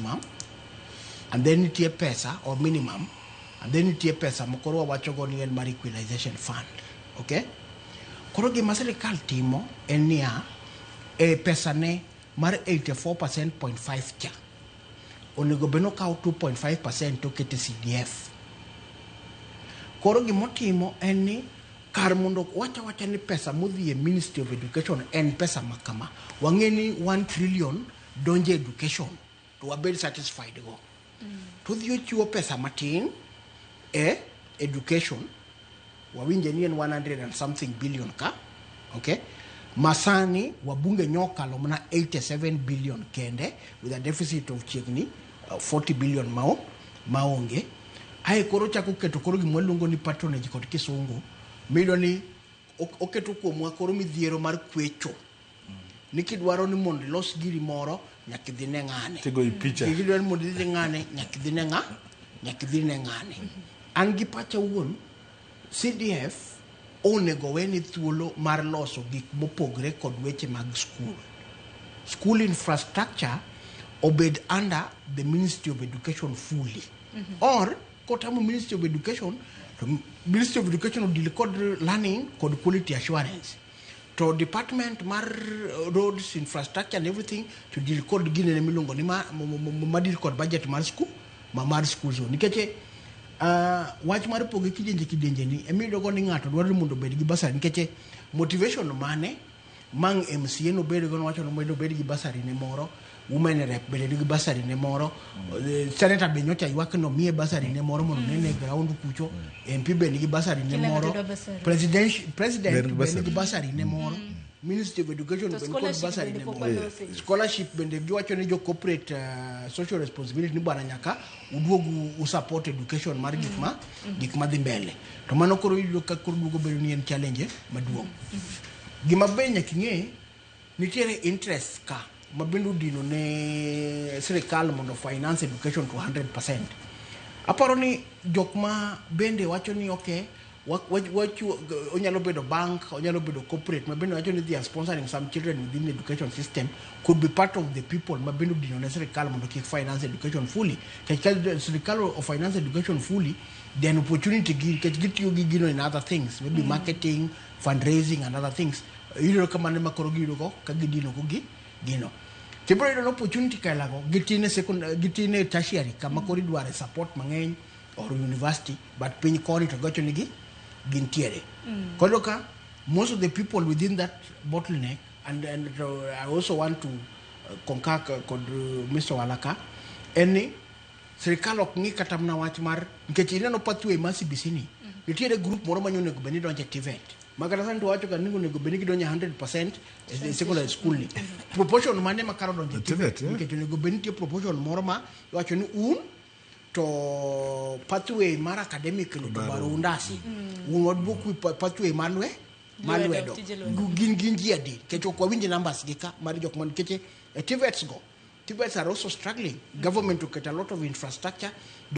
Maximum and then nitie pesa or minimum, and then nitie pesa mokoro wawacho go ni en mar equalization fund. Okay, koro gima sirikal timo en niya, e pesa ne mar 84.5 cha onego bed nokaw 2.5% to okete CDF. Koro gimotimo en ni kar mondo wacha wacha ni pesa modhi e Ministry of Education en pesa ma kama, wang'e ni 1 trillion donjo e education to wabed satisfied go, to odhi ochiwo pesa matin e education. Wawinje ni en 100 and something billion ka, okay, masani wabunge nyokalo mana 87 billion kende with a deficit of chiegni 40 billion mao maonge. Ae koro chako keto koro gima waluongo ni patronage kod kisungu miyudo ni oketo kuomwa koro midhiero mar kwecho ni kidwaro ni mondo ilos giri moro, nyaka idhi ne ng'ane. Tigoyi picha. Kidwaro ni mondo idhi ne ng'ane, nyaka idhi ne ng'a, nyaka idhi ne ng'ane. An gi pacha wuon, CDF onego weni thuolo mar loso gik mopogre kod weche mag school. School infrastructure obed under the Ministry of Education fully, or kotamo Ministry of Education, to Ministry of Education odeal kod learning kod quality assurance, to department mar roads, infrastructure and everything to deal kod ginene miluongo ni ma deal kod budget mar school, ma mar school zone, nikech wach mar poge kidienje kidienje ni emiyudo go ni ng'ato dwaro ni mondo obed gi bursary, nikech motivation mane mang MCA nobed go nowacho ni mondo obed gi bursary ne moro, women rep bende nigi bursary ne moro, senator be nyocha ywak ni omiye bursary ne moro mondo nene e ground kucho, MP be nigi bursary ne Kila ng'ato moro dwa bursary. President Be nigi be bursary. Nigi bursary ne moro, Ministry of Education To be nikod scholarship bursary bende ne pok moro. walosi. Scholarship bende giwacho ni jo corporate social responsibility ni bwana nyaka uduog usupport education mar gik ma dhi mbele. To mano koro iyudo ka koro duogo bedo ni en challenge maduong'. Gima be nyaka ing'e, nitiere interest ka ma bende odino ne sirikal mondo finance education to 100%. Aparo ni jok ma bende wacho ni okay, onyalo bedo bank, onyalo bedo corporate ma bende wacho ni they are sponsoring some children within the education system could be part of the people ma bende odino ne sirikal mondo kik finance education fully, nikech ka sirikal o finance education fully, then opportunity gi, nikech gitiyo gi gino in other things, maybe marketing, fundraising and other things. Iyudo ka mano ema koro giyudo go ka gidino go gi gino. Tibiro yudo ni opportunity kailago gitin e secondary, gitin e tertiary kama koro idware support mang'eny, or university, but piny koni to gocho nigi gintiere. Koro ka most of the people within that bottleneck and I also want to concur kod Mr. Walaka en ni sirikal ok ng'i kata mana wach mar, nikech ineno pathway mar CBC ni nitiere group moro ma onego bed ni donjo e TVET, ma kata sani to wacho ga ni onego bed ni gidonjo 100% e secondary school ni, proportion mane ma karo donjo e TVET, yeah. Nikech onego bed ni nitie proportion moro ma iwacho ni un to pathway mar academic ni to baro undasi un waduok pathway mar lwe mar Lwedo, lwedo. Tije lwedo. Gin ji adi? Nikech ok wawinj numbers gi ka mar jok man, nikech e TVETs go, TVETs are also struggling. Government oketo a lot of infrastructure.